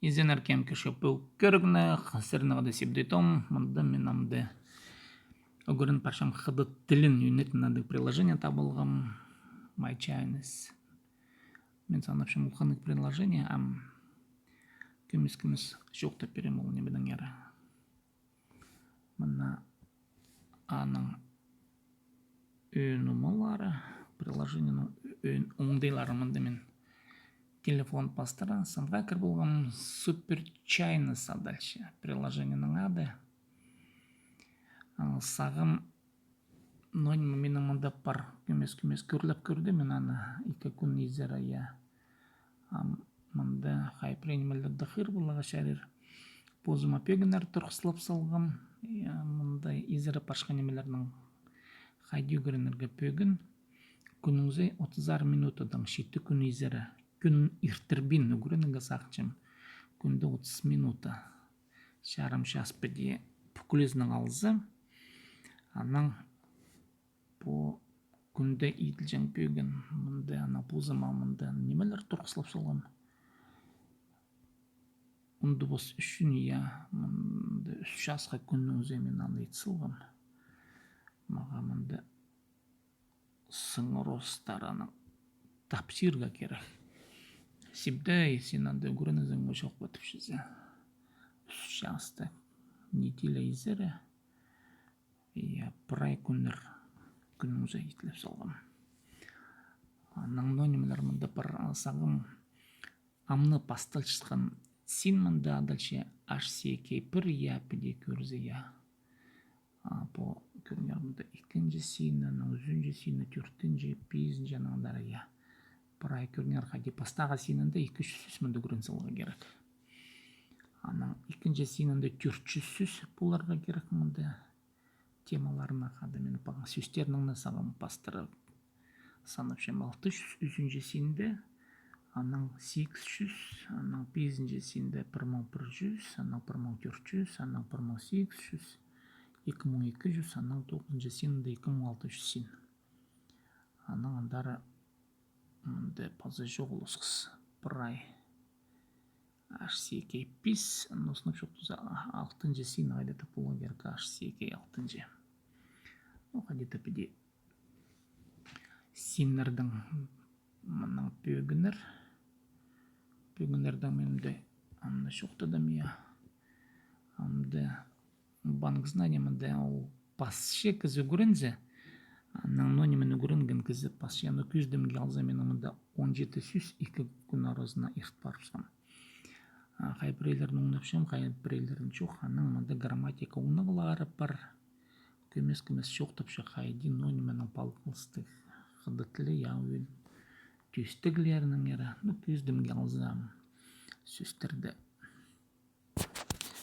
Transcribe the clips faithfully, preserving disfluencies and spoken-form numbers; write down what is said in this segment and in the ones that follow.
Изеннер, кем кӧрче пу кӧрігні, сірернең хада Сибдей Том, мында мин амды ӱгрен парчам хыдат тілін ӱнетін андағ приложение таап алғам, My Chinese. Мин санапчам, ол хынығ приложение, ам кӧмес-кӧмес чоохтап пирем ол нимедеңер. Мына аның ӧӧн омалары, приложениенің ӧӧн оңдайлары. Мында мин телефон пастыра, санға кір полғам, Супер Чайнес адалча приложениенің ады. А, сағам, ну, минің мында пар, кӧмес-кӧмес кӧрлеп кӧрдім мин аны ікі кӱн изере, я. Ам мында хай пірее нимелерді хығыр поларға чарир. Позыма пӧгіннер турғыслап салғам. Я, мында изере парчатхан нимелернең хайди ӱгренерге пӧгін. Кӱннің сай отыс аар минутадаң читі кӱн изере. Кӱн иртірбин ӱгренерге сағынчам. Кӱнде отыс минута. Чарым час піди пӱкӱлезінең алза. Анаң пу кӱнде иділҷең пӧгін. Мында ана позыма мында нимелер турғыслап салғам. Ундубас ӱчӱн, я, мында ӱс часха кӱннің сай мин аны ит салғам. Мағаа мында сыңар орыстар аны тапсирға кирек. Сибдей, син анда ӱгренезің ме, чох па тіпчезі. Ӱс часта неделя изере. Я, прай кӱннер, кӱннің сай иділіп салғам. Анаң ноо нимелер мында пар, а, сағам. Амды пасталчатхан син мында адалча Аш Си Кей пір, я, піди кӧрзе, я. А, пу кӧрінер мында ікінҷі сині, анаң ӱзінҷі сині, тӧртінҷі, пизінҷі, анаң андар, я. Прай кӧрінер, хайди пастағы синінде ікі чӱс сӧс мында ӱгрен саларға кирек. Анаң ікінҷі синінде тӧрт чӱс сӧс поларға кирек мында. Темаларына хада мин паға сӧстернең не сағам пастыра. Санапчам алты чӱс ӱзінҷі синде, анаң сигіс чӱс, анаң пизінҷі синде пір муң пір чӱс, анаң пір муң тӧрт чӱс, анаң пір муң сигіс чӱс, ікі муң ікі чӱс, анаң тоғызынҷы синде ікі муң алты чӱс син. Анаң андар мында паза чоғыл осхас прай. Аш Си Кей пис, ну, сынап чоохтаза, а, алтынҷы син хайди-да поларға кирек, Аш Си Кей алтынҷы. Ну, хайди-да піди синнердең мынаң пӧгіннер. Пӧгіннердең мин де аны чоохтадым, я. Амды банк знания мында ол пасча кізі ӱгрензе, анаң ноо ниме ӱгренген кізі пасча. Ну, кӧзідімге алза, минің мында он читі сӧс ікі кӱн аразына ирт парыбысхан. А, хай піреелерін оңнапчам, хай піреелерін чох, анаң мында грамматика оңнағлары пар. Кӧмес-кӧмес чоохтапча, хайди ноо нименең палғалыстығ хыдат тілі, я, ӧӧн тӧстіглерінеңер. Ну, кӧзідімге алза, сӧстерді.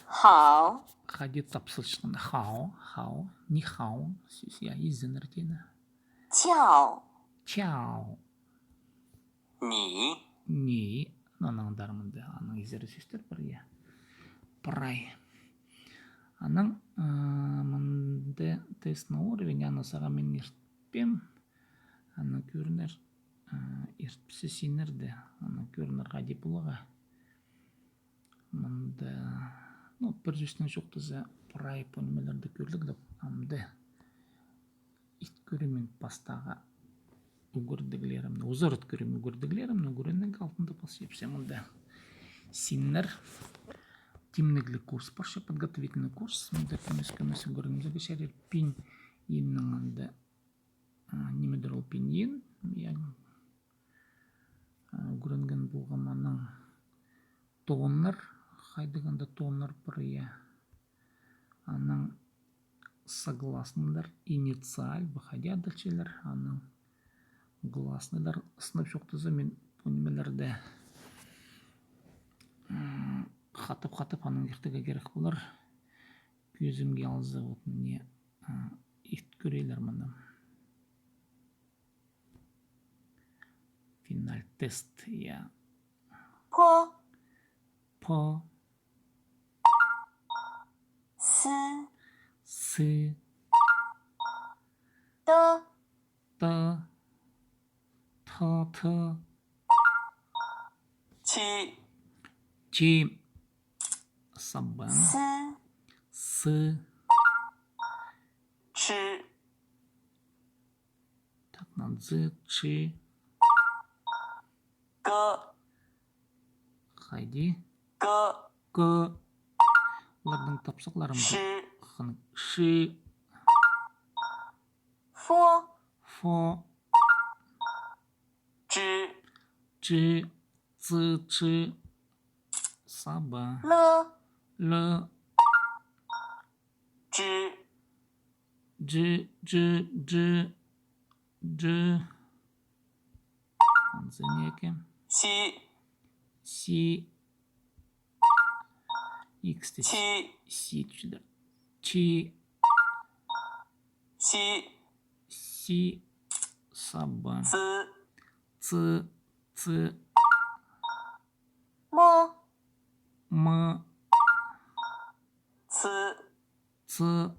Хао. Хайди тапсалчатхан хао, хао, ни хао, сӧс, я, изеннер теені. Чао. Чао. Ни. Ни. Анаң андар мында, анаң изере сӧстер пар, я. Прай. Анаң, а, мында тест на уровень, аны сағам мин иртпеем. Аны кӧрінер, а, иртпезе синнерде, аны кӧрінер хайди поларға. Мында, ну, пір сӧснең чоохтаза, прай пу нимелерді кӧрліглеп, амды ит кӧрем мин пастағы ӱгредіглерімні, узар ит кӧрем ӱгредіглерімні, ӱгренерге алтында пас чепсе мында. Синнер тимнігліг курс парча, подготовительный курс, мында кӧмес-кӧмес ӱгренерге чарир пиньйиннең анда. А, нимедір ол пиньйин, я, а, ӱгренген полғам. Анаң тоннар, хайдағ анда тоннар пар, я. Анаң согласныйлар, инициал, ба хайди адалчалар, анаң гласныйлар, сынап чоохтаза, мин пу нимелерді, м, хатап-хатап, анаң иртірге кирек полар. Кӧзімге алза, вот, мына, а, ит кӧрерлер мыны. Финаль тест, я. По. По. Сы. Сы. Т. Т. Т, т. Чи. Чи. Саба. Сы. Сы. Чы. Так, нанзы, чы. Кы. Хайди? Кы. Кы. Оларның тапсағлары мында. Ши. Хын-, ши. Фо. Фо. Чы. Чы. Цы, чы. Саба. Лы. Лы. Джы. Джы, джы, джы, джы. Анзы неке? Си. Си. Иксте си. Си. Си тӱзелер. Чи. Си. Си. Саба. Цы. Цы. Цы. Мо. Мо. Цы. Цы.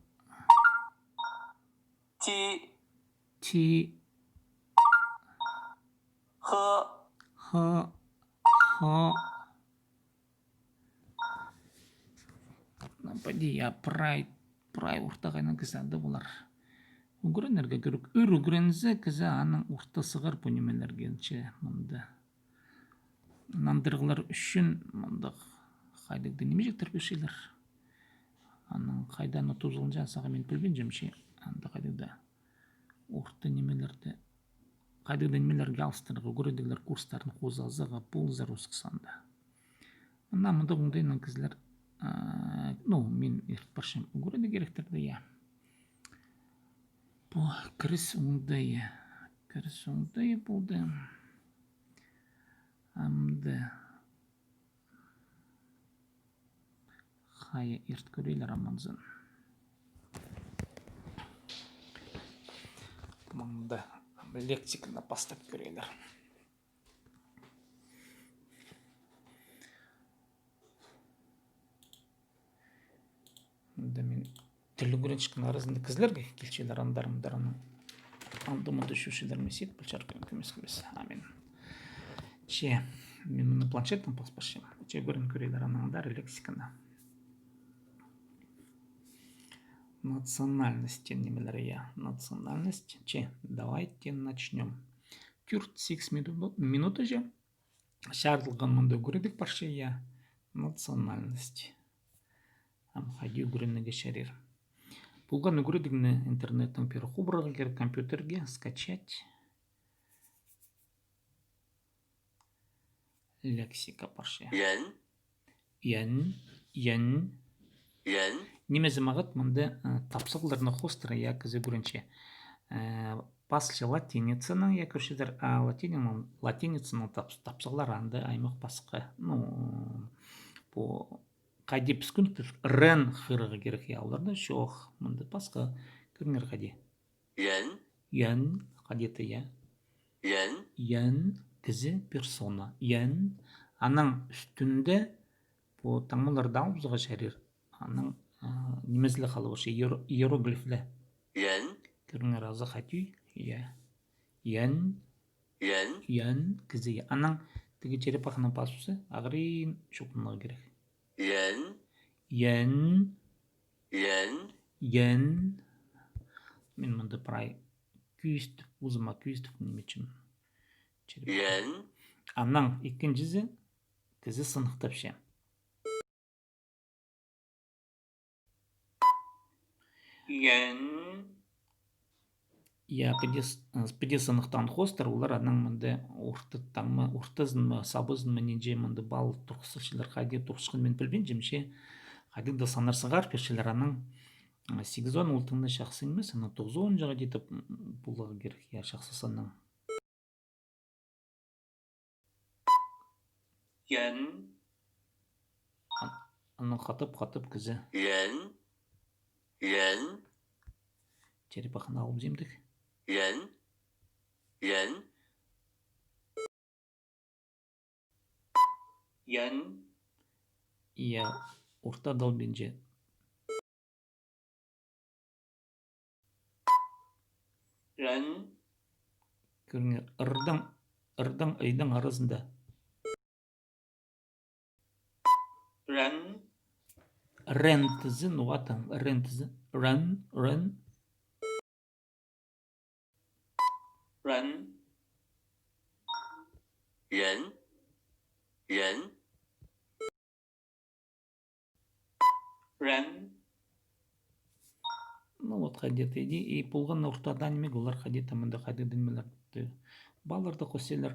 Ти. Ти. Хы. Хы. Хо. Пойди, я, прай, прай орта хайдаң кізі анда полар. Ӱгренерге кирек. Ӱр ӱгрензе, кізі аның орта сығар пу нимелерге, че мында. Нандырығлар ӱчӱн мындағ хайдағ-да нимеҷектер пирчелер. Анаң хайдаң тузаланҷаң сағам мин пілбинчем, че анда хайдағ-да орта нимелерді, хайдағ-да нимелерге алыстырарға ӱгредіглер курстарын хозазыға ползар осхас анда. Мына мындағ оңдайнаң кізілер, а, ну, мин ирт парчам ӱгредіг киректерді, я. Пу кіріс оңдайы. Кіріс оңдайы полды. Амды. Хайа, ирт кӧрейлер аманзын. Мында лексиканы пастап кӧрейлер. Мында мин тіл ӱгренчеткен аразында кізілерге килчелер андар-мындар, анаң анда-мында чӧрчелер, мин сидік пілчер кӧмес кӧмес. А мин, че, мин мына планшеттең пас парчам. Че, ӱгрен кӧрейлер анаң андар лексиканы. Национальность тен нимелер, я. Национальность. Че, давайте начнём. Тӧрт-сигіс мину-, минута че. Чарыдылған мында ӱгредіг парча, я. Национальность. Ам хайди ӱгренерге чарир. Полған ӱгредігні интернеттең пеер хубырарға кирек, компьютерге скачать. Лексика парча. Янь. Янь, янь. Янь. Нимезі мағат мында, э, тапсағларны хоостыра, я, кізі ӱгренче. Э, пасча латиницанаң, я, кӧрчезер, а латининаң, латиницаның тапс-, тапсағлары анда аймах пасха. Ну, пу хайди піс кӧнікпес, рен хығырарға кирек, я, оларда чох, мында пасха. Кӧріңер хайди. Янь. Янь, хайди-да, я. Янь. Янь, кізі, персона. Янь, анаң ӱстӱнде пу таңмаларны алыбызарға чарир. Анаң, а, нимезі ле халып парча, иер-, иероглиф ле. Янь. Кӧріңер, азы хати, я. Янь. Янь. Янь, кізі, я. Анаң тігі черепаханы пазыбысса, ағырин чоохтанарға кирек. Янь. Янь. Янь. Янь. Мин мында прай кӧзідіп, позыма кӧзідіп ниме итчем. Янь. Анаң ікінҷізі, кізі сыныхтапча. Янь. Я, піди с-, э, піди сыныхтаан хоостар, олар анаң мында орта таңма, ортазынма, сабызынма, нинҷе мында балл турғыс салчалар, хайди турғысхан, мин пілбинчем, че хайдағ-да саннар сығар пирчелер, анаң, м, сигізон ол тың на чахсы нимес, анаң тоғызон чағын даа, м, поларға кирек, я, чахсы саннаң. Янь. Ан-, анаң хатап, хатап кізі. Янь. Янь. Черепаханы алыбызим тик. Янь. Янь. Янь. Я, орта дал пинче. Ран. Кӧріңер, ырдаң, ырдаң ыйдаң аразында. Ран. 人 тізе, ну, атын, 人 тізе. 人, 人. 人. 人. 人. 人. Ну вот, хайди-да иди, и полған ортада нимеге олар хайди-да мында хайди-да нимелер. Палалар даа хосчалар.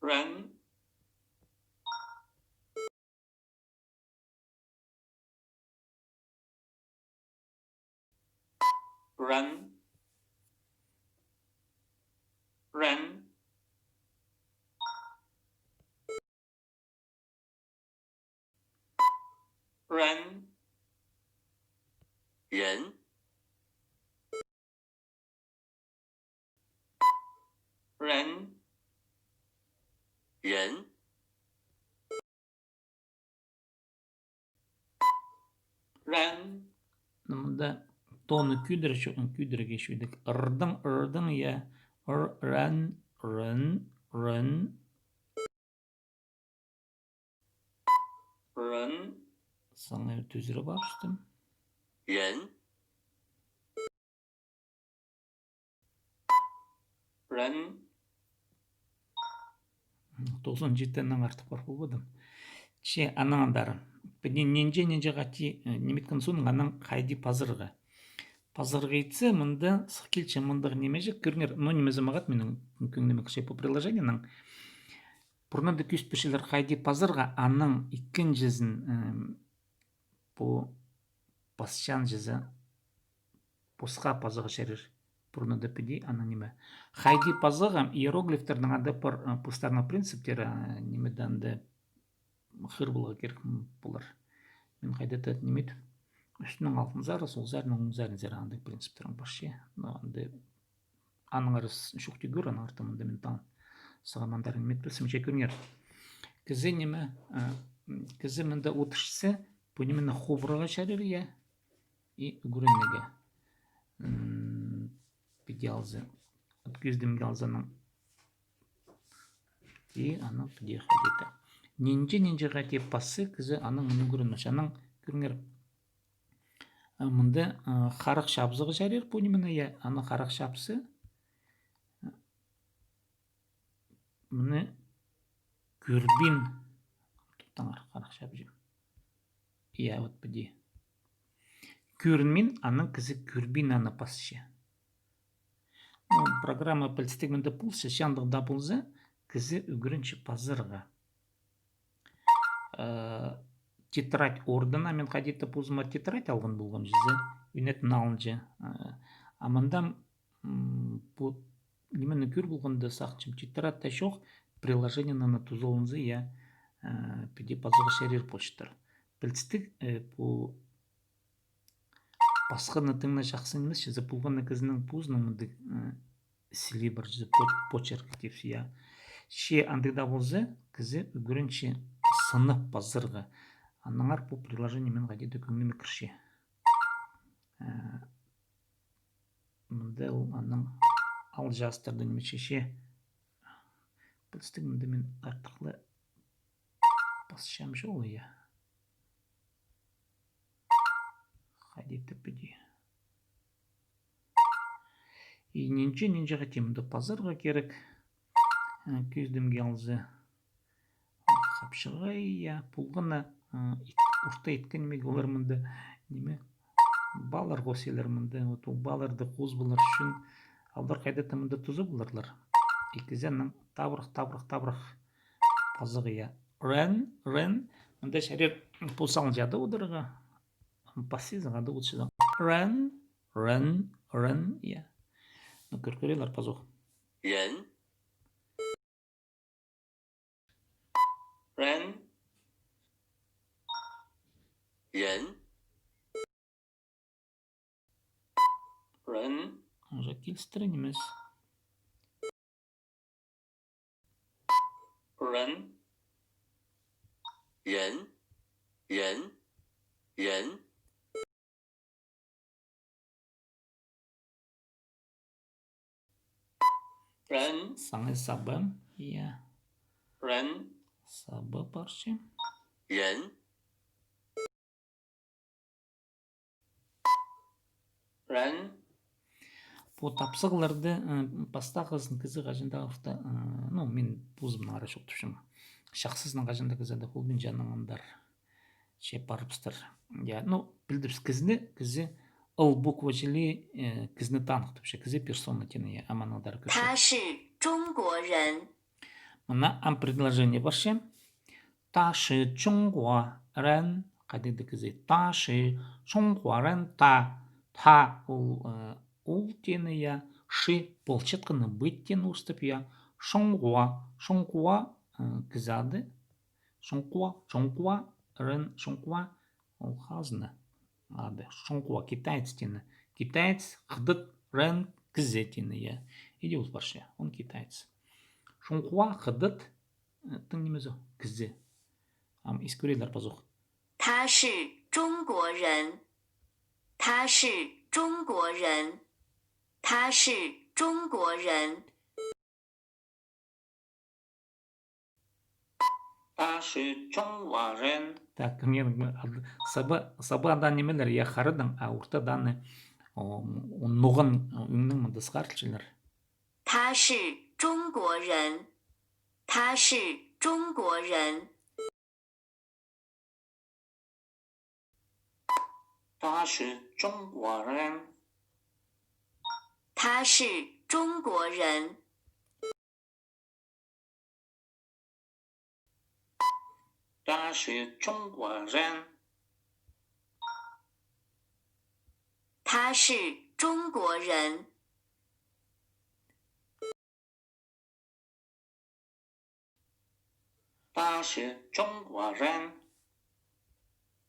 人. 人. 人. 人. 人. 人. 人. 人. Мында тоны кӧдіре, чо-, кӧдірерге чӧрдік. 人, 人, я. 人, 人, 人. 人. Саңай тӱзіре парчам. 人. 人. Тоғызон читіннең артых пар полбадым. Че, анаң андар. Піди нинҷе, нинҷе хати, э, ниме иткен соң, анаң хайди пазарға. Пазарға итсе, мында сых килче мындағ нимеҷек, кӧріңер, ну, нимезі мағат, минің кӧңніме кірче пу приложениенің. Пурнада кӧзіт пирчелер хайди пазарға, анаң ікінҷізін, эм, пу пасчаң чізе, посха пазарға чарир. Пурнада піди, анаң ниме. Хайди пазарға, иероглифтернің анда пар, э, постарының принциптері, э, нимеде анда хығырарға кирек, м, полар. Мин хайди-да ниме итіп, ӱстӱнең алтынзар, солзарынаң оңзарынзар, андағ принциптерім парча. Но анда аннаңар чох тигір, аннаңар таа мында мин таң сағам андар ниме итпеспін, че кӧріңер. Кізі ниме, а, м, кізі мында одырча, пу нимені хубырарға чарир, я. И ӱгренерге. М, піди алза. От кӧзідімге алза анаң. И анаң піди хайди-да. Нинҷе, нинҷе хати пасса, кізі анаң мыны ӱгренче. Анаң кӧріңер. А, мында, а, харах чабызарға чарир пу нимені, я, анаң харах чабыза. Мыны кӧрбин. Тохтаңар, харах чабызам. Я, вот піди. Кӧрбин, анаң кізі кӧрбин аны пасча. Ну, программа пілдістіг мында полча, че андағ даа полза, кізі ӱгренче пазарға. Э, тетрадь орнына мин хайди-да позыма тетрадь алған полғам чізе, ӱнетін алынҷа. Э, а мында, м, пу нимені кӧр полғанда сағынчам, тетрадь таа чох, приложениенең тузаланза, я, э, піди пазарға чарир полчатыр. Пілдістіг, э, пу пасханы тың на чахсы нимес, чізе полған на кізінің позының мындағ, э, стилі пар, чізе по-, почерк тіпче, я. Че андағ даа полза, кізі ӱгренче сынап пазарға. Аннаңар пу приложение мин хайди-да кӧңніме кірче. Э, мында ол анаң алҷаастарда ниме чізе. Пілдістіг, мында мин артых ла пасчам чох, я. Хайди-да піди. И нинҷе, нинҷе хати мында пазарға кирек. Э, кӧзідімге алза. Хапчағай, я, полған на, э, ит-, орта иткен нимеге олар мында, ниме, палалар хосчалар мында, вот, ол палаларды хозып алар ӱчӱн, олар хайди-да мында туза поларлар. И кізі анаң табырах, табырах, табырах пазарға, я. 人, 人, мында чарир пу салынҷа даа одырарға. Пасчазың, анда одырчазың. 人, 人, 人, я. Ну, кӧр кӧрелер пазох. 人. 人. 人. 人. Уже килістіре нимес. 人. 人. 人. 人. 人. Саңай саба, я. 人. Саба парча. 人。人。Пу тапсағларда, э, пастағызын кізі хаҷан даа орта, э, ну, мин позымның ара чоохтапчам. Чахсызын хаҷан даа кізі ада полбинча, анаң андар че парыбыстыр. Я, ну, пілдібіс кізіні, кізі ыл буква чіли, э, кізіні таныхтапча, кізі персона теені, я, аманадар кізі. 他是中国人。 Мына ам предложение парча. Та ши чуңғуа рен, хайдағ-да кізі. Та ши чуңғуа рен, та, та ол, э, ол теені, я, ши полчатханы быть теені устап, я. Чуңғуа, чуңғуа, э, кізі ады. Чуңғуа, чуңғуа, рен, чуңғуа, ол хазна. Ады, чуңғуа, китаец теені. Китаец, хыдат, рен, кізі теені, я. Иди ол парча, он китаец. Чуңғуа, хыдат, э, тың ниме зо, кізі. Ам искӧрерлер пазох. 他是中国人。他是中国人。他是中国人。 Та ши чуңғуа рен. Так, мин, м, ад-, саба, саба адаан нимелер, я, харадың, а ортадааны, о, м, ноған, о, ӱннің мында сығарылчалар. 他是中国人。他是中国人。 Та ши чуңғуа рен. 他是中国人。Та ши чуңғуа рен. 他是中国人。 Та ши чуңғуа рен.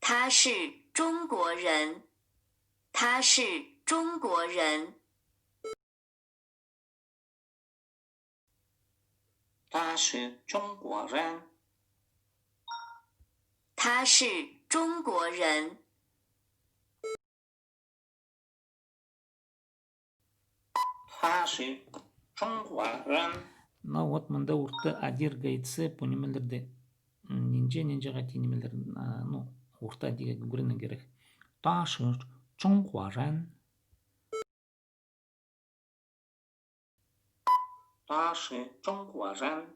他是中国人。他是中国人。 Та ши чуңғуа рен. 他是中国人。 Та ши чуңғуа рен. Ну вот, мында орта адирға итсе, пу нимелерде, м, нинҷе, нинҷе хати нимелер, а, ну, орта адирға ӱгренерге кирек. Та ши чуңғуа рен. Та ши чуңғуа рен.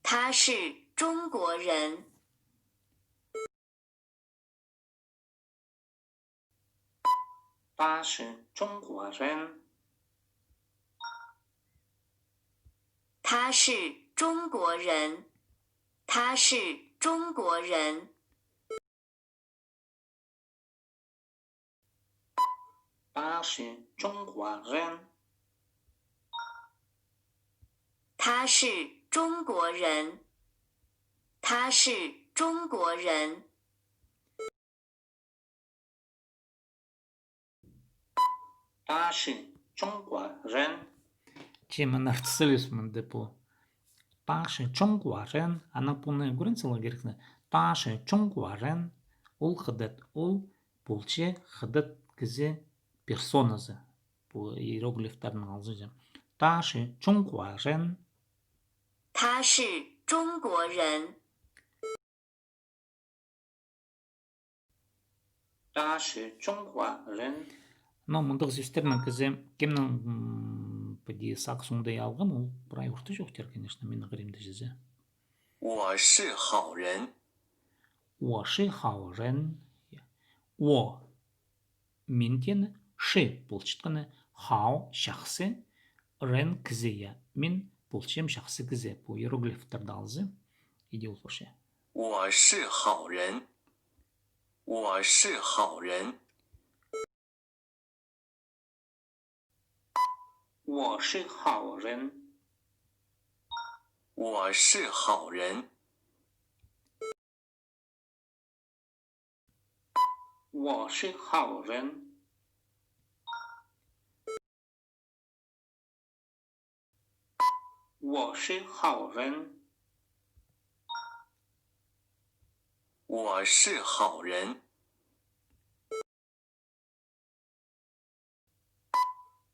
他是中国人。 Та ши чуңғуа рен. 他是中国人。他是中国人。 Та ши чуңғуа рен. Та ши чуңғуа рен. Та ши чуңғуа рен. Та ши чуңғуа рен. Че мына артыс сӧлес мында пу. Та ши чуңғуа рен, анаң пуны ӱгрен саларға кирек ні. Та ши чуңғуа рен, ол хыдат, ол полча хыдат кізі персоназы. Пу иероглифтернің алзынҷа. Та ши чуңғуа рен. Та ши чуңғуа рен. Та ши чуңғуа рен. Но мындағ сӧстернең кізі кемнің, м, піди сағыс оңдай алған, ол прай орта чоохтир, конечно, минің хыримда чізе. 我是好人。 我是好人. 我 мин теені, ши полчатханы, хао чахсы, рен кізі, я. Мин полчам чахсы кізі, пу иероглифтерді алза, иди ол парча. 我是好人。我是好人。我是好人。我是好人。 我是好人。我是好人。我是好人。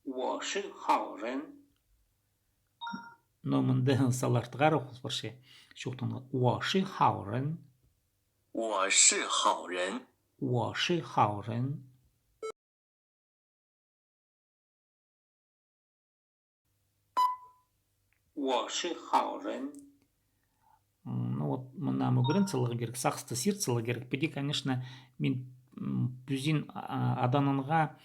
我是好人。 Но мында салартығ ара хол парча. Чоохтанған. 我是好人。我是好人。我是好人。我是好人。 М, ну вот, мына ам ӱгрен саларға кирек, сағысты сир саларға кирек. Піди, конечно, мин, м, пӱзін, а, аданынға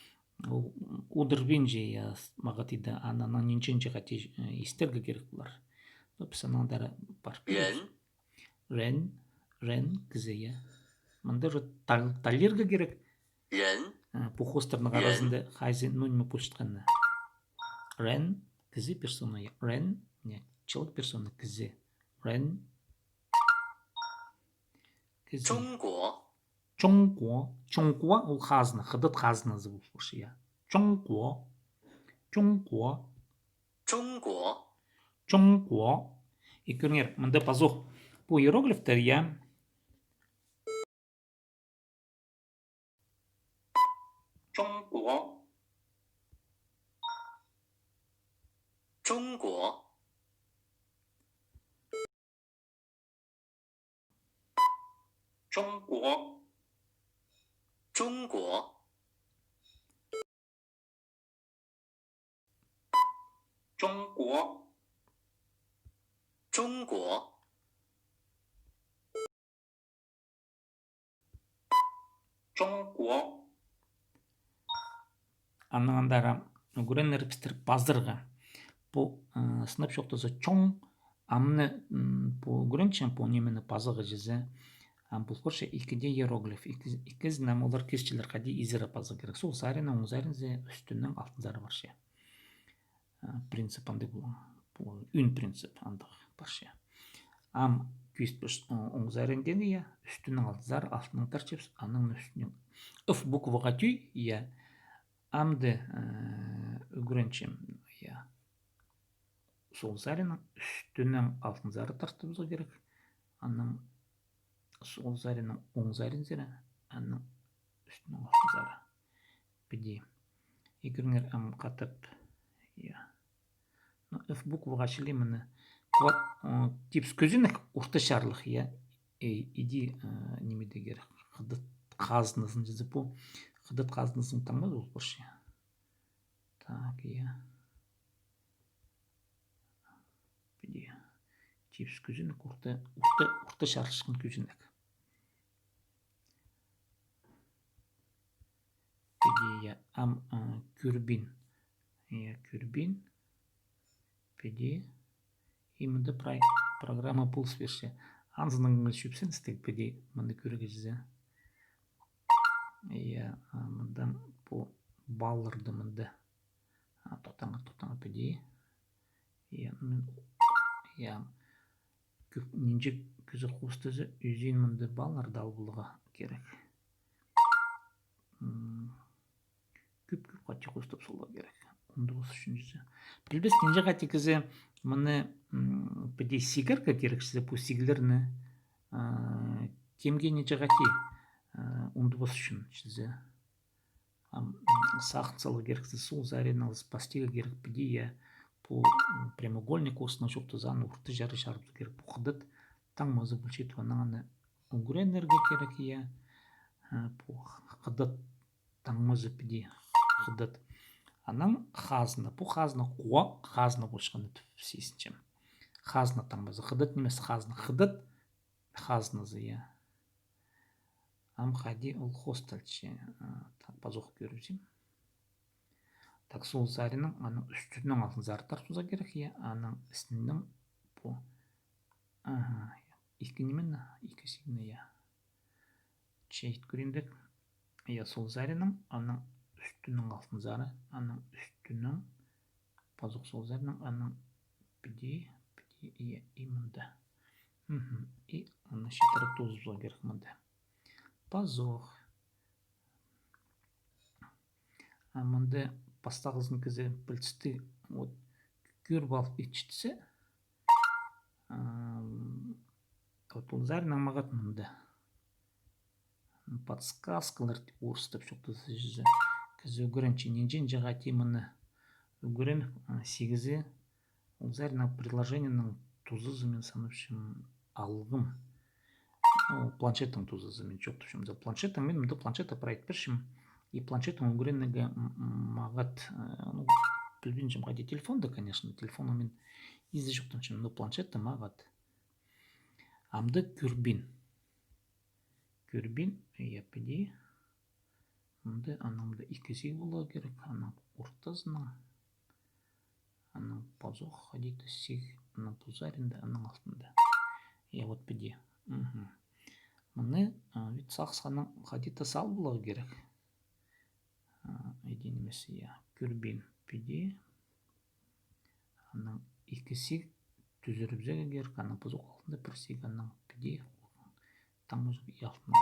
ол удур пинче, я, с-, мағат иді, анаң нинҷе-нинҷе хати, э, истерге кирек полар. Ну, піс анаң андар пар. Рен. Рен, рен, кізі, я. Мында уже тал-, талирға кирек. Рен. Э, пу хоостарның аразында хайзы, ну, ниме полчатханны. Рен, кізі, персона, я. Рен, не, человек, персона, кізі. Рен. Кізі. 中国。 Чоңкуа. Чоңкуа ол хазна, хыдат хазназы полып парча, я. Чоңкуа. Чоңкуа. 中国。 Чоңкуа. И кӧріңер, мында пазох пу иероглифтер, я. 中国。 中国。 中国。 中国。 中国。 中国。 中国。 Анаң андар ӱгренербіс пазарға. Пу, э, сынап чоохтаза, чоң, амны, м, пу ӱгренчем, пу нимені пазарға чізе. Ам пу, короче, ікі дее иероглиф, ікі, ікізін ам олар кізілер хайди изере пазарға кирек. Сол саринаң, оң саринзар, ӱстӱнең алтынзар парча. Э, принцип андағ полған. Пу ӱн принцип андағ парча. Ам кӧзіт піс, э, оң сариндағы, я, ӱстӱнең алтынзар, алтыннаң тартчабыс, анаң ӱстӱнең. Ӧ букваға тӧӧй, я. Амды, э, ӱгренчем, я. Сол саринаң ӱстӱнең алтынзар тартыбызарға кирек. Анаң сол саринаң оң саринзар, анаң ӱстӱнең алтынзар. Піди. И кӧріңер, ам хатап. Я. Ну, Ӧ букваға чіли мыны. Ква-, о, типче кӧзенек, орта чарлығ, я. Э, иди, э, ниме дее кирек. Хыдат хазназын чізе пу. Хыдат хазназын таңмазы ол парча. Так, я. Піди. Типче кӧзенек, орта, орта, орта чарласхан кӧзенек. Піди, я, ам, а, кӧрбин. Я, кӧрбин. Піди. И мында прай программа полыс пирче. Анзынаң чӧпсеністіг, піди, мында кӧргіззе. Я, а, мында пу балларды мында. А, тохтаңар, тохтаңар, піди. Я, мин, я, кӧп, нинҷе кізі хоостаза, ӱзін мында балларды аларға кирек. М, кӧп-кӧп хати хоостап саларға кирек. Он тоғыс ӱчӱнҷізі. Пілбес, нинҷе хати кізі мыны, м, піди сигерге кирек чізе, пу сиглерні, а, кемге нинҷе хати, а, он тоғыс ӱчӱн чізе. Ам, м, сағын саларға кирек, сол саринаң пастирға кирек піди, я, пу, м, прямоугольник хоостаң чоохтаза, аны орта чарғы чарыбызарға кирек, пу хыдат таңмазы полча, анаң аны ӱгренерге кирек, я, а, пу хыдат таңмазы піди, хыдат. Анаң хазна, пу хазна, куа хазна полчатхан тіп сизінчем. Хазна таңмазы, хыдат нимес, хазна, хыдат хазназы, я. Ам хайди ол хоосталча, а, так, пазох кӧрібізем. Так, сол саринаң, аның ӱстӱнең алтынзар тартыбызарға кирек, я, аның істінең пу. Аха, я. Ікі ниме, ікі сигні, я. Че ит кӧрейіндек. Я, сол саринаң, аның ӱстӱнең алтынзары, аның ӱстӱнең, пазох сол саринаң, аның піди, піди, я, и мында. Мгм. И аны читіре тоозыбызарға кирек мында. Пазох. А мында пастағызын кізі пілдістіг, вот, кӧріп алып итчетсе, ам, вот, ол саринаң мағат мында. Подсказкалар тіп орыстап чоохтаза чізе. Кізі ӱгренче, нинҷе-нинҷе хати мыны ӱгреніп, а, сигізі, ол саринаң приложениенің тузазы, мин санапчам, алғым. Ну, планшеттің тузазы, мин чоохтапчам за планшеттің, мин мында планшетті прай ит пирчем. И планшеттің ӱгренерге м-, м-, мағат, э, ну, пілбинчем, хайди телефонда, конечно, телефоннаң мин изі чоохтанчам, но планшетті мағат. Амды кӧрбин. Кӧрбин, я, піди. Мында, анаң мында ікі сиг поларға кирек, анаң ортазынаң, анаң пазох хайди-да сиг, анаң пу саринда, анаң алтында. Я, вот піди. Мгм. Мыны, а, вид сағысханаң хайди-да сал поларға кирек. А, иди нимес, я. Кӧрбин, піди. Анаң ікі сиг тӱзірібізерге кирек, анаң пазох алтында пір сиг, анаң піди. Таң музыка алтында.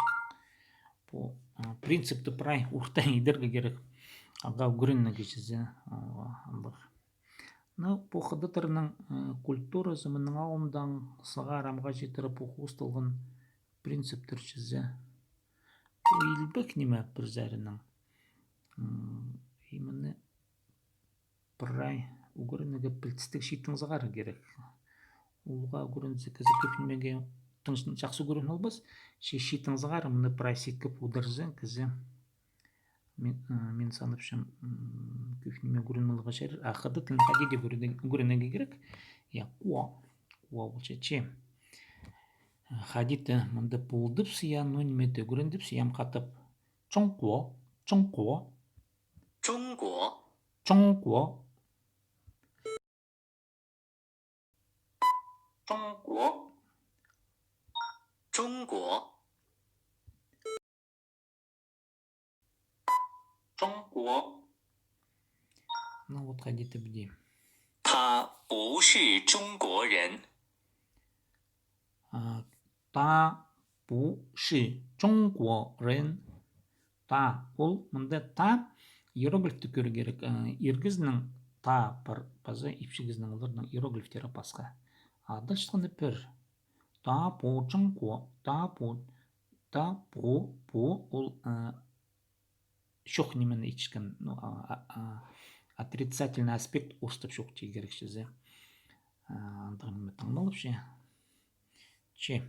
Пу, а, принципті прай орта идерге кирек. Ағаа ӱгренерге чізе, а, андағ. Ну, пу хыдаттарның, э, культуразы мының алнындаң сығара амға читіре пу хоосталған принциптер чізе. Пу илбек ниме пір саринаң. М, именно прай ӱгренерге пілдістіг читінзер кирек. Улуғ ӱгрензе, кізі кӧп нимеге тың чахсы ӱгрен полбас, че читінзер, мыны прай сикіп одырза, кізі Мин, э, мин санапчам, м, кӧп ниме ӱгреніп аларға чарир. А хыдат тілін хайди дее ӱгрен-, ӱгренерге кирек. Я, куа. Куа полча, че. Хайди-да мында полдыбыс, я, ну, ниме дее ӱгрендібіс, я, ам хатап. Чоңкуа, чоңкуа. Чоңкуа. Чоңкуа. Чоңкуа. Чоңкуа. Чоңкуа. Ну вот, хайди-да піди. 他不是中国人。 А, та пу ши чоңкуа рен. Та, ол мында та иероглифті кӧрерге кирек. Э, ир кізінің та пар, паза ипчі кізінің оларның иероглифтері пасха. А дальше пір. Та пу чоңкуа, та пу, та пу, пу, ол, э, чох нимені итчеткен, ну, а, а, а, отрицательный аспект орыстап чох тирге кирек чізе. А, андағ ниме таңмалапча. Че.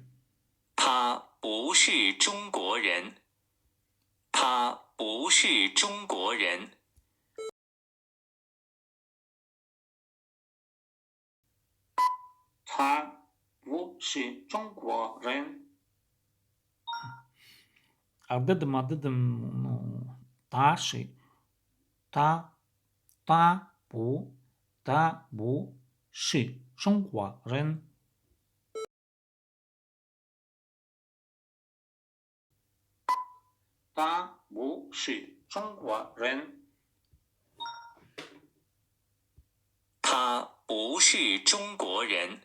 他不是中国人。他不是中国人。 他不是中国人。 Ададым, ададым, ну, та ши, та, та пу, та пу ши чоңкуа рен. 他不是中国人。他不是中国人。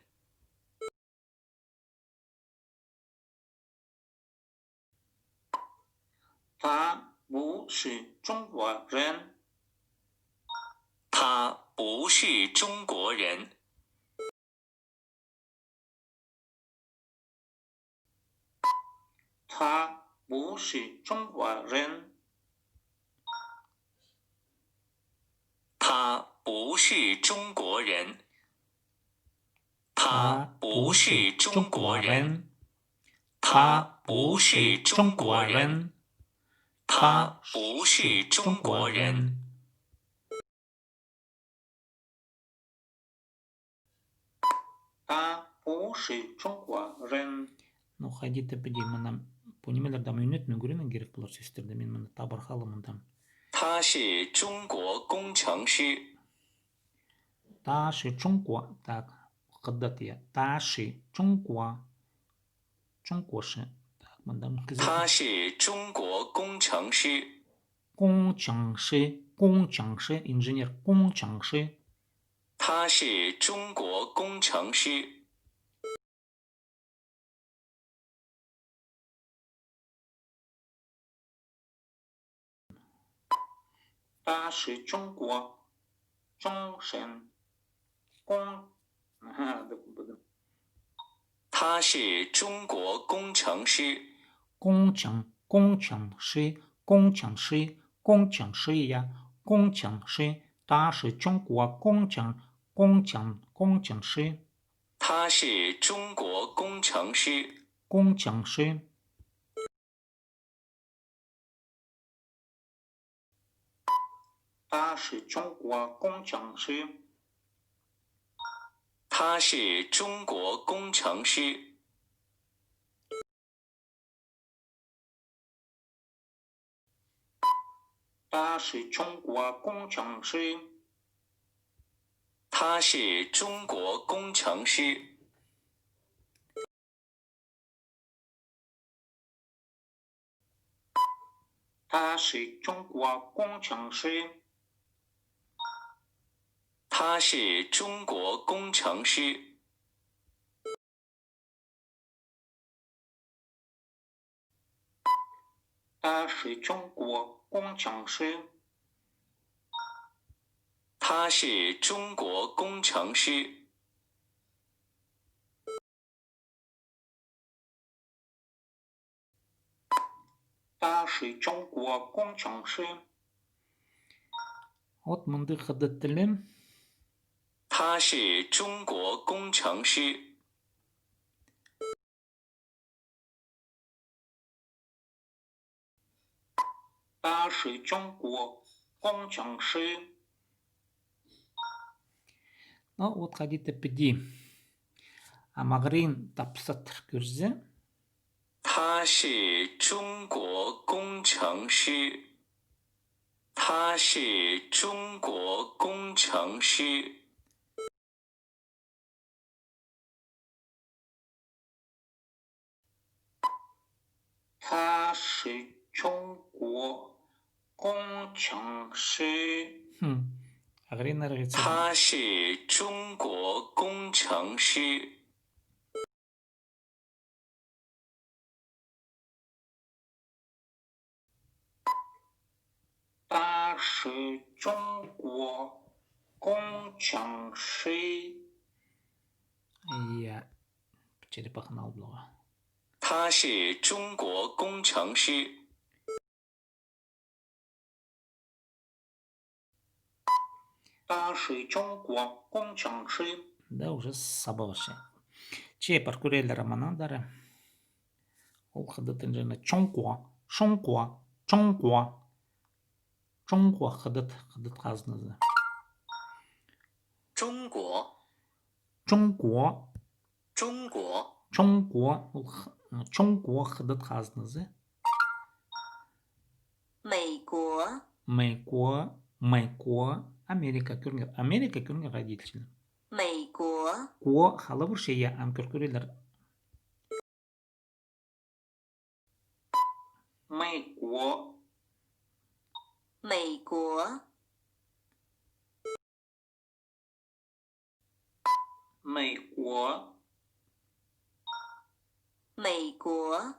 他不是中国人。他不是中国人。 他不是中国人。他不是中国人。他不是中国人。他不是中国人。他不是中国人。 他不是中国人。 Ну, хайди-да піди, мына пу нимелерді ам ӱнетін ӱгренерге кирек полар сӧстерді. Мин мына табар халам мында. 他是中国工程师。 Та ши чоңкуа, так, хыдат, я. Та ши чоңкуа. Чоңкуа ши. Так, мында кізі. 他是中国工程师。 工程师, 工程师, инженер, 工程师。 他是中国工程师。 他是中国工程，工，啊，不，不对。 他是中国工程师。 工程，工程师，工程师，工程师呀，工程师，他是中国工程，工程，工程师。 他是中国工程师。工程师. 他是中国工程师。他是中国工程师。 他是中国工程师。他是中国工程师。 他是中国工程师。他是中国工程师。 他是中国工程师。他是中国工程师。 他是中国工程师。Вот мындағ хыдат тілі. 他是中国工程师。 他是中国工程师。Ну, вот хайди тіп піди. Амағырин тапсат кӧрзе. 他是中国工程师。他是中国工程师。 他是中国工程师。 Хм. Ағыриннар итсе. 他是中国工程师。 他是中国工程师。 Иә. Черепаханы алып аларға. 他是中国工程师。 他是中国工程师。 Да, уже саба парча. Че, пар кӧрелер аманаңдары. Ол хыдат тілінең чоңкуа, шоңкуа, чоңкуа. Чоңкуа хыдат, хыдат хазыназы. 中国。 Чоңкуа. 中国。 Чоңкуа, ол х-, чоңкуа хыдат хазыназы. 美国。 Мейкуа, мейкуа, Америка кӧріңер, Америка кӧріңер хайди иділче. 美国。 Куа хала парча, я, ам кӧр кӧрелер. 美国。 美国。 美国。 美国。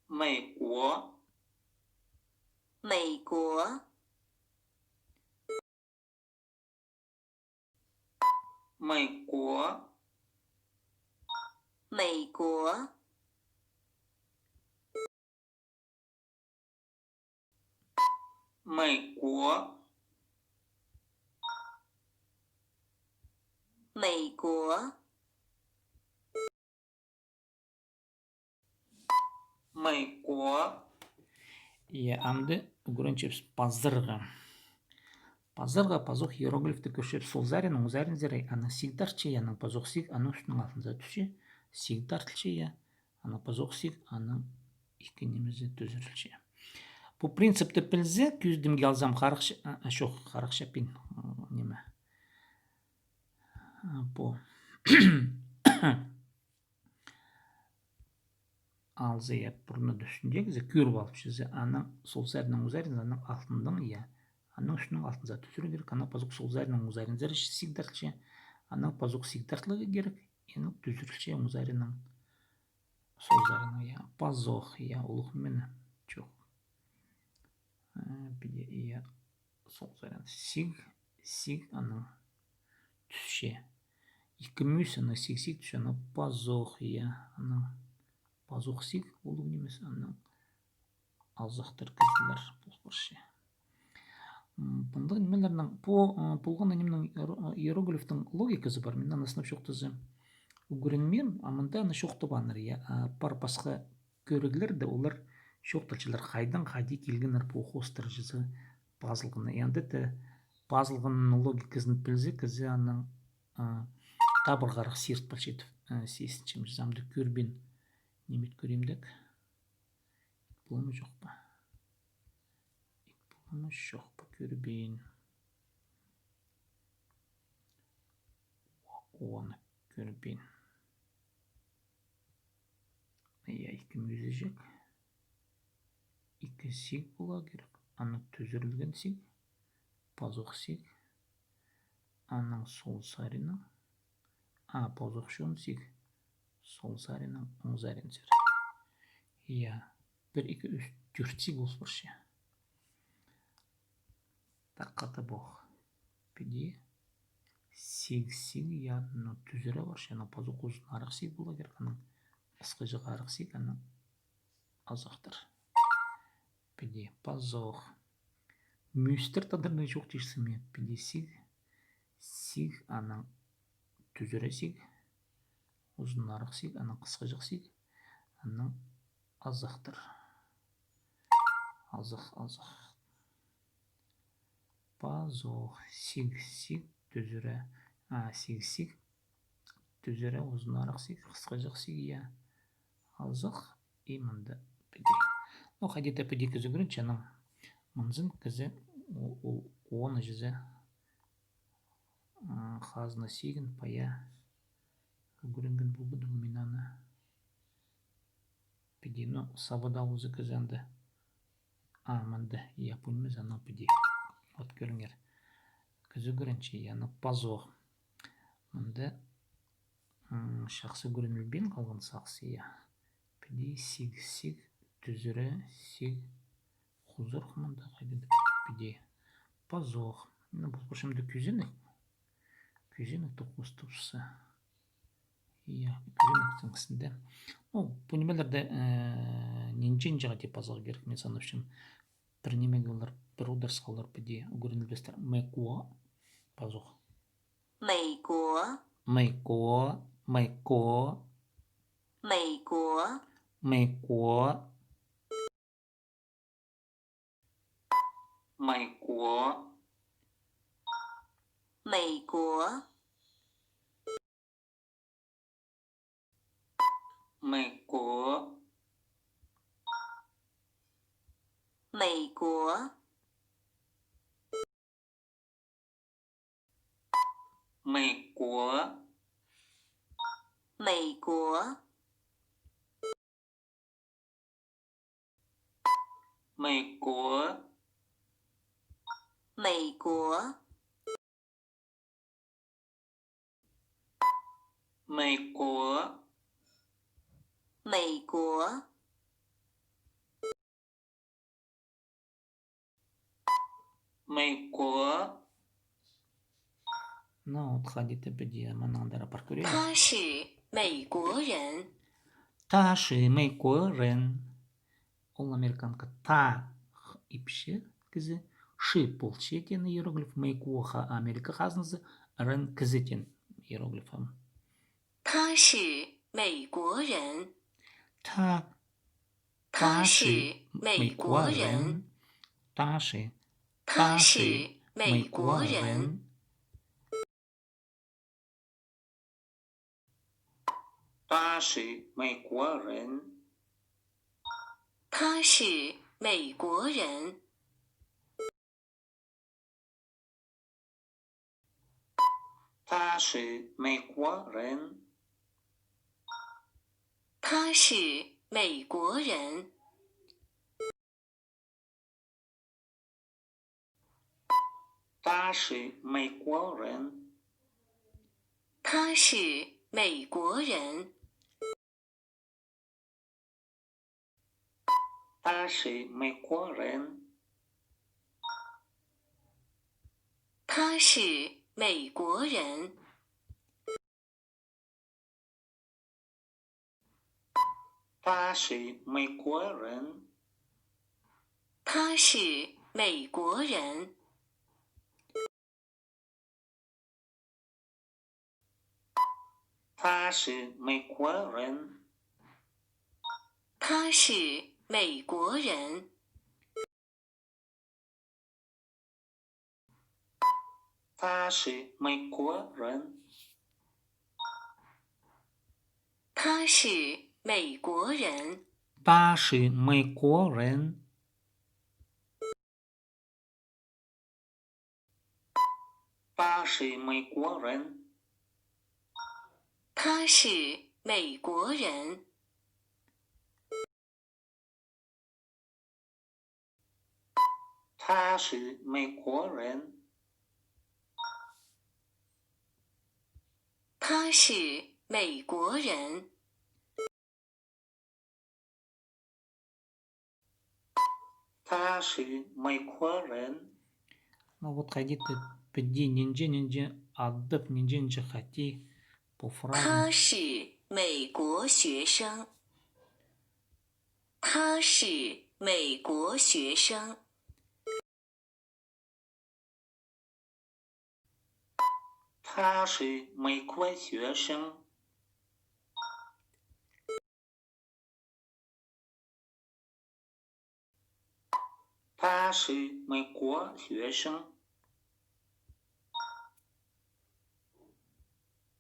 美国。 美国。 美国。 美国。 美国。 美国。 美国。 Я, амды ӱгренчебіс пазарға. Пазарға пазох иероглифті кӧрчебіс. Сол саринаң узаринзар, аның сиг тартча, я, аның пазох сиг, аның ӱстӱнең алтынзар тӱсче, сиг тартылча, я, аның пазох сиг, аның ікі нимезі тӱзірілче. Пу принципті пілзе, кӧзідімге алзам, харахча, а, а, чох, харахчаппин, м, ниме. А, пу. Алза, я, пурнада ӱстӱндегі зе кӧріп алча зе, аның сол саринаң узаринзар, аның алтыннаң, я. Аның ӱстӱнең алтынзар тӱзірерге кирек, анаң пазох сол саринаң узаринзар, сиг тартча, анаң пазох сиг тартыларға кирек, анаң тӱзірілче узариннаң. Сол саринаң, я, пазох, я, улуғ ниме, чох. Э, піди, я, сол саринаң. Сиг, сиг, анаң тӱсче. Ікі мӱс, анаң сиг, сиг тӱсче, анаң пазох, я, анаң пазох сиг, улуғ нимес, анаң алзахтар кізілер пол парча. М, мындағ нимелернің, пу, ы, полған нимнің иеро-, иероглифтің логиказы пар. Мин аны сынап чоохтаза ӱгренмеем, а мында аны чоохтабааннар, я, а, пар пасха кӧріглер дее, олар чоохталчалар, хайдаң хайди килгеннер пу хоостар чізе пазылғаны. И анда даа пазылғанның логиказын пілзе, кізі аның, а, табырғарах сирт пілчетіп, а, сизінчем, чізе амды кӧрбин. Ниме кӧрем дек? Ит полама чох па? Ит полама чох па, кӧрбин. Уаны кӧрбин. Я, ікі мӱзіҷек. Ікі сиг поларға кирек. Аның тӱзірілген сиг. Пазох сиг. Анаң сол саринаң. А, пазох чоон сиг. Сол саринаң оң саринзар. Я, пір, ікі, ӱс, тӧрт сиг полыс парча. Тахта пох. Піди. Сиг, сиг, я, ну, тӱзіре парча, анаң пазох узунарах сиг поларға кирек, анаң ысхаҷағарах сиг, анаң азахтар. Піди, пазох. Мӱстер тадарда чох тиҷең ме? Піди сиг, сиг, анаң тӱзіре сиг, узунарах сиг, анаң хысхаҷах сиг, анаң азахтар. Азах, азах. Пазох, сиг, сиг, тӱзіре. А, сиг, сиг, тӱзіре, узунарах сиг, хысхаҷах сиг, я. Азах, и мында піди. Ну, хайди даа піди кізі ӱгренче, анаң мынзын кізі ол, ол, оны чізе, а, хазна сигін пая ӱгренген полбадым мин аны. Піди, ну, сабада узы кізі анда. А, мында, я, пу нимезі, анаң піди. Вот, кӧріңер. Кізі ӱгренче, я, ну, пазох. Мында, м, чахсы ӱгренілбин халған сағыс, я. Піди, сиг, сиг, тӱзіре, сиг. Хузур хымында хайди піди. Пазох. Ну, пу, пу чамда кӱзенек. Кӱзенек тоғыс тупса. Я, кӱзенектің істінде. Ну, пу нимелерде, э, нинҷе-нинҷе дее пазох кирек, мин санапчам. Пір нимее олар, пір ударысха олар піди ӱгренілбестер. Мейкуа, пазох. Мейкуа. Мейкуа, мейкуа. Мейкуа. Мейкуа. Мейкуа. Мейкуа. Мейкуа. Мейкуа. Мейкуа. Мейкуа. Мейкуа. Мейкуа. Мейкуа. Мейкуа. Мейкуа. Ну, вот хайди даа піди, мыннаң даа пар кӧрелі. 他是美国人。他是美国人. Ол американка. Та, х, ипчі кізі, ши полча теен иероглиф, мейкуа, ха, Америка хазназы, рен кізі теен иероглиф. 他是美国人。他，他是美国人。他是，他是美国人。 他是美国人。他是美国人。他是美国人。他是美国人。 他是美国人。他是美国人。他是美国人。他是美国人。 他是美国人。他是美国他是美国人。他是美国人。 他是美国人。他是美国人。他是美国人。他是美国人。他是美国人。 他是美国人。他是美国人。他是美国人。 Ну вот хайди піди нинҷе-нинҷе адап, нинҷе-нинҷе хати по фразам. 他是美国学生。 他是美国学生。他是美国学生。他是美国学生。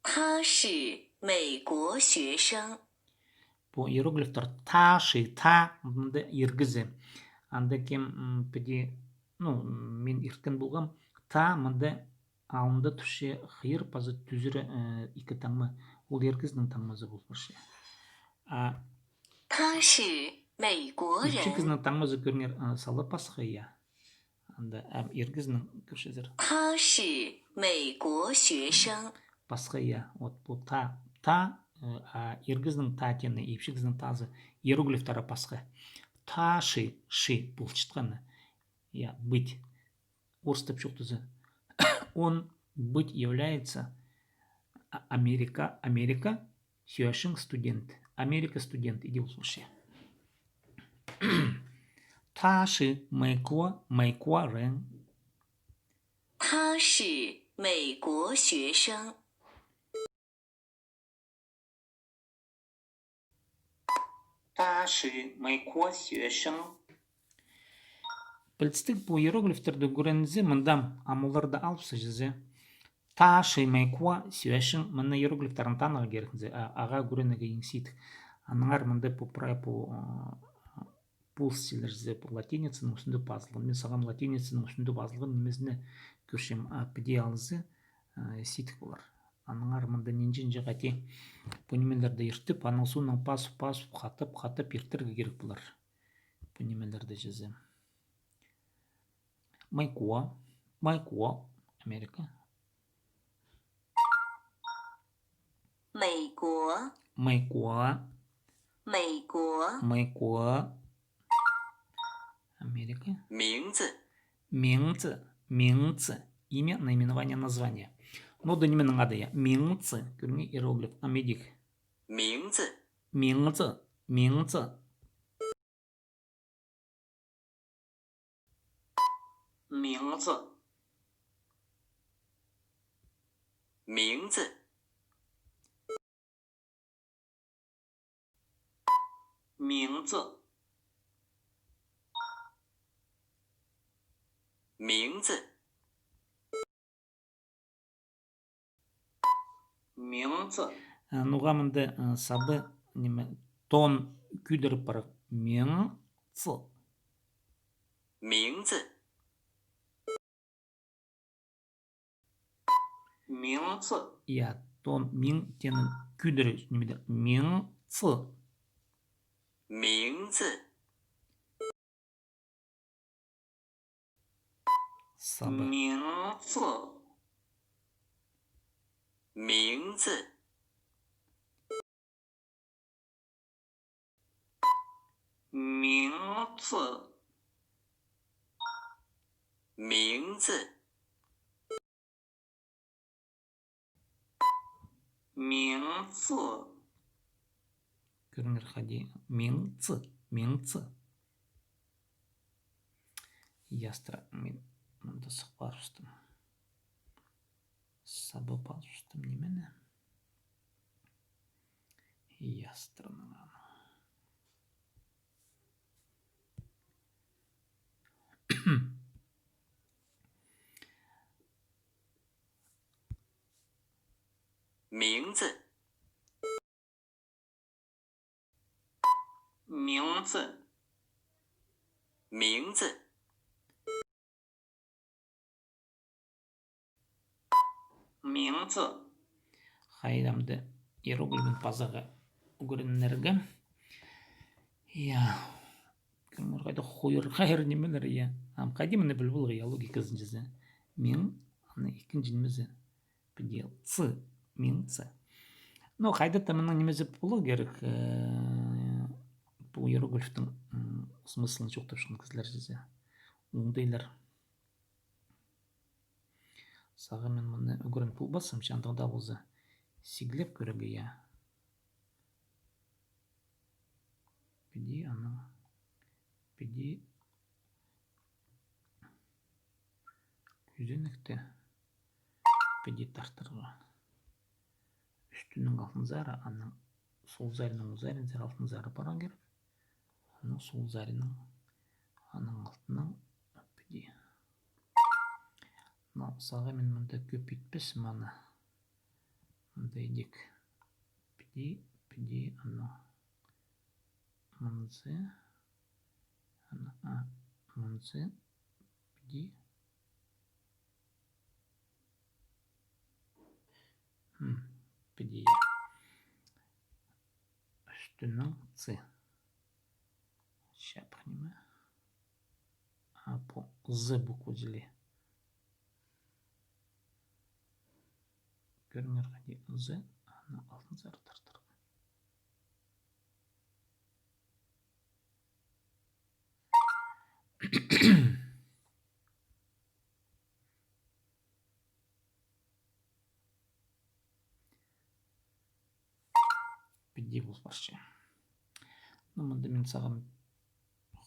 他是美国学生。 Пу иероглифтер та, ши, та, мында иргізі. Анда кем, м, піди, ну, мин ирткен полғам, та мында алнында турча хыйыр паза тӱзіре, э, ікі таңма. Ол иргізінің таңмазы полып парча. А 他是美国人。 Ипчі кізінің таңмазы кӧріңер, э, сала пасха, я. Анда ам иргізінің кӧрчезер. 他是美国学生。 Пасха, я. Вот пу та, та, э, а иргізінің та теені, ипчі кізінің тазы, иероглифтары пасха. Та, ши, ши полчатханы. Я, быть. Орыстап чоохтаза. Он быть является а-, Америка, Америка, сӧӧшің студент. Америка студент, иди ол случай. 他是美国，美国人。 他是美国学生。 他是美国学生。 Пілістіг, пу иероглифтерді кӧргензер, мында ам оларды алып салчазар. Та, ши, май, куа, сӧӧшің, мына иероглифтерін таныға кирек зе, а, ағаа кӧрінерге иң сидік. Аннаңар мында пу прай пу, а, полыс тилер зе, пу латиницаның ӱстӱнде пазылған. Мин сағам латиницаның ӱстӱнде пазылған нимезін кӧрчем, а, піди алза, а, сидік полар. Аннаңар мында нинҷе-нинҷе хати пу нимелерді иртіп, аның соонаң пазып, пазып, хатап, хатап иртерге кирек полар. Пу нимелерді чізе. Майкуа, Майкуа, Америка. 美国。 Майкуа. 美国。 Майкуа. Америка. 名字。 Миңці, миңці. Имя, наименование, название. Ну, да нименің ады, я. Миңці. Кӧріңер, иероглиф. Ам идӧк. 名字。 Миңці, миңці. 名字。 名字。 名字。 名字。 名字。 А, ноға мында, а, сабы, ниме, тон кӱдіріп парар. Миңці. 名字。 名字。 Я, тон миң теені кӱдіріп, ниме дее, миңці. 名字。 Сабы. 名字。 名字。 名字。 名字。 名字。 Кӧріңер хайди. Миңці, миңці. Ястыра, мин мында сых парыбыстым. Сабы парыбыстым, нимені? Страна. Миңці. Миңці. Миңці. Миңці. Хайдағ-да иероглифін пазарға ӱгренерге. Я. Кӧріңер, хайдағ хойыр-хайыр нимелер, я. Ам хайди мыны піл поларға, я, логиказын чізе. Миң, аны ікінҷі нимезі. Піди цы, миңці. Но хайда-да мының нимезі поларға кирек, э, пу иероглифтің, м, смыслын чоохтапчатхан кізілер чізе. Оңдайлар. Сағам мин мыны ӱгрен полбассам, че андағ даа полза, сиглеп кӧрерге, я. Піди анаң, піди кӱзенекті, піди тартарға. Ӱстӱнең алтынзар, анаң солзарынаң узаринзар алтынзар парарға кирек. Анаң солзарынаң, анаң алтынаң піди. Но сағам мин мында кӧп итпес, мына. Мында идӧк. Піди, піди, анаң. Мынзы. Анаң, а, мынзы. Піди. М, піди. Ӱстӱнең цы. Чапхнема. А, пу з буквазы ли. Кӧріңер, хайди з, анаң алтынзар тартарға. Піди пол парча. Ну, мында мин сағам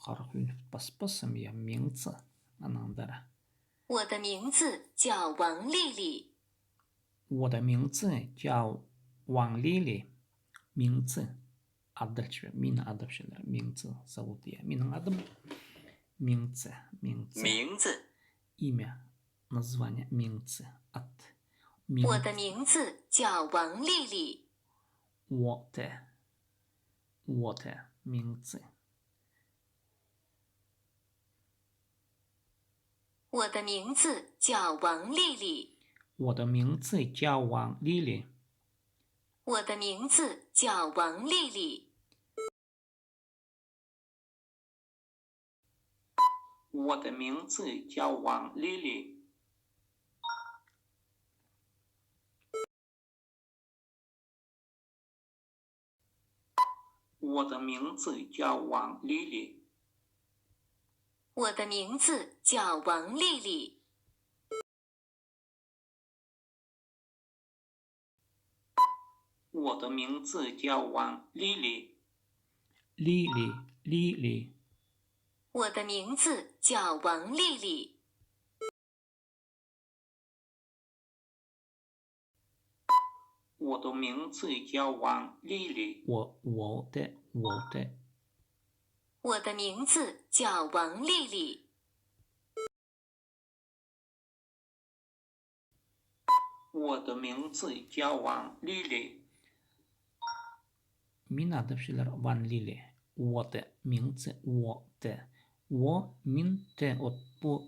харах ӱніп паспассам, я, миңці, анаң андар. 我的名字叫王丽丽。我的名字叫王丽丽。 Миңці. Адалча, мині адапчалар. Миңці, зовут, я. Минің адым Миңці, миңці. 名字。 Имя, название, миңці, ат. 我的名字叫王丽丽。 我的，我的名字。 我的名字叫王丽丽。 我的名字叫王丽丽。 我的名字叫王丽丽。 我的名字叫王丽丽。 我的名字叫王丽丽。 我的名字叫王丽丽。 我的名字叫王丽丽。 丽丽，丽丽。 我的名字叫王丽丽。 我的名字叫王丽丽。 我，我的，我的。 我的名字叫王丽丽。 我的名字叫王丽丽。 Мині адапчалар Ван Лили. 我的名字，我的。 О, мин, т, от пу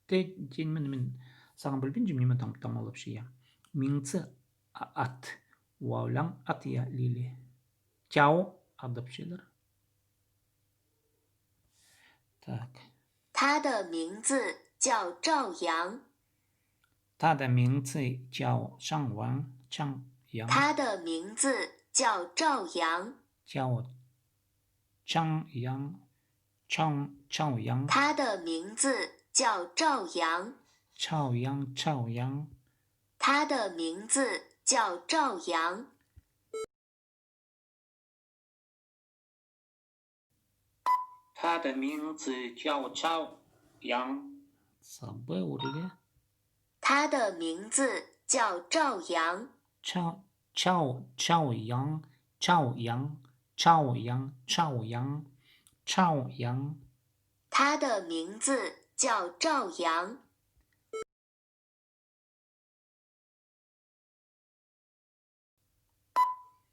т теен мин, мин сағам пілбинчем, ниме там, тамалапча, я. Миңці, а, ат. Уа олаң ат, я, Лили. 叫 адапчалар. Так. 他的名字叫赵阳。 他的名字叫张王，张阳。 他的名字叫赵阳。 叫张阳，张，赵阳。 他的名字叫赵阳。 赵阳，赵阳。 他的名字叫赵阳。 他的名字叫赵阳。 Саба урле. 他的名字叫赵阳。 赵，赵，赵阳。赵阳, 赵阳, 赵阳, 赵阳. 他的名字叫赵阳。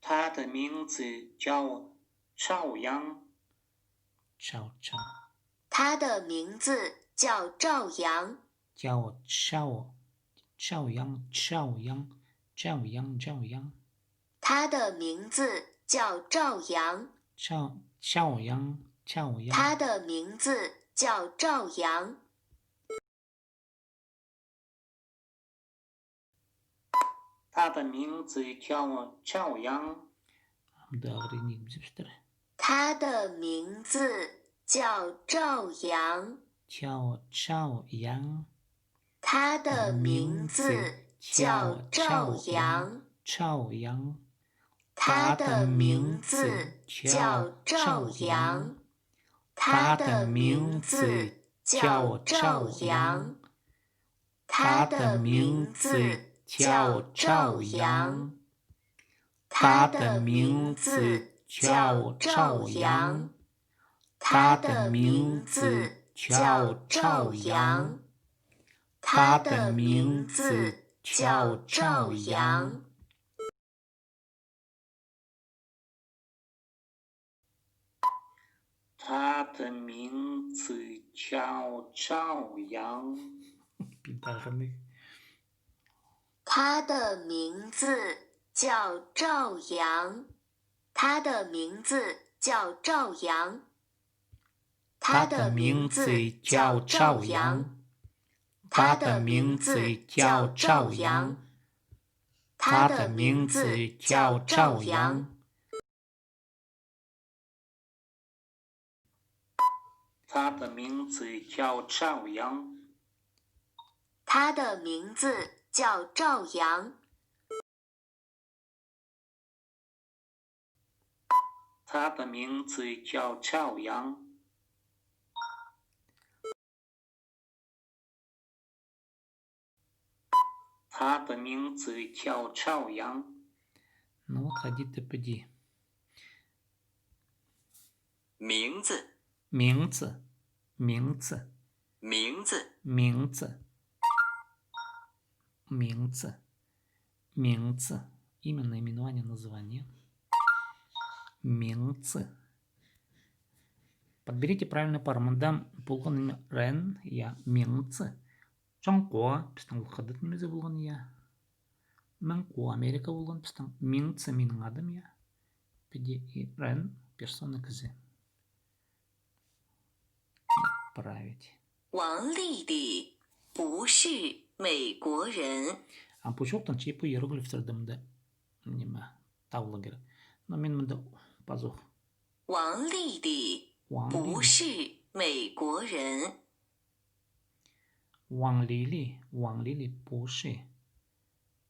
他的名字叫赵阳。赵，赵。他的名字叫赵阳。叫赵，赵阳，赵阳，赵阳，赵阳。他的名字叫赵阳。赵，赵阳，赵阳。他的名字叫赵阳。 他的名字叫赵阳。 他的名字叫赵阳。叫赵阳。他的名字叫赵阳。赵阳。他的名字叫赵阳。他的名字叫赵阳。 他的名字叫赵阳。他的名字叫赵阳。他的名字叫赵阳。他的名字叫赵阳。 他的名字叫赵阳。 Пидағыны. 他的名字叫赵阳。他的名字叫赵阳。 他的名字叫赵阳。他的名字叫赵阳。他的名字叫赵阳。他的名字叫赵阳。他的名字叫赵阳。 他的名字叫赵阳。他的名字叫赵阳。 Ну, хайди тіпче. 名字。 名字。 名字。 名字。 名字。 名字。 名字。 Имя, наименование, название. 名字。 Подберите правильную пару. Мында полған ниме? Рен, я, 名字. Чонғ Куа, пістің ол хыдат нимезі полған, я. Мин Куа, Америка полған пістің. 名字, минің адым, я. Піди и Рен, персона, кізі. Отправить. 王丽丽不是美国人。 А пу чоохтанча пу иероглифтерде мында ниме, табыларға кирек. Но мин мында пазох. 王丽丽不是美国人。 Ваң Лили, Ваң Лили 不是,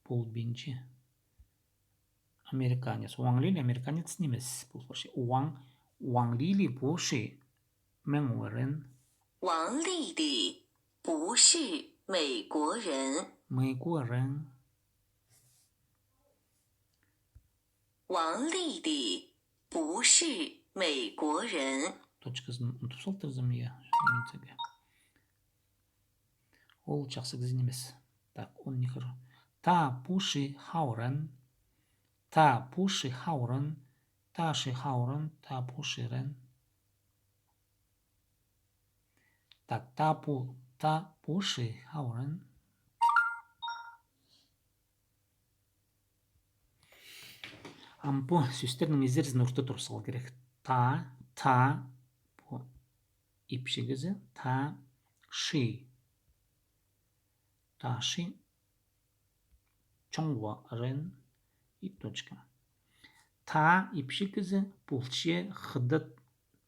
полбинча. Американец. Ваң Лили американец нимес, пу парча. Ваң, Ваң Лили 不是美国人. 王丽丽不是美国人。 美国人. 王丽丽不是美国人。 Точказын унтып салтырзым, я. Ол чахсы кізі нимес. Так, он не хыр. Та пу чы хауран. Та пу чы хауран. Та чы хауран, та пу чы ран. Так, та пу, та пу чы хауран. Ам пу сӧстернің ізерізін орта турғыс аларға кирек. Та, та, пу ипчі кізі, та, чы. Та чы, чоңға ран, и точка. Та ипчі кізі, полча хыдат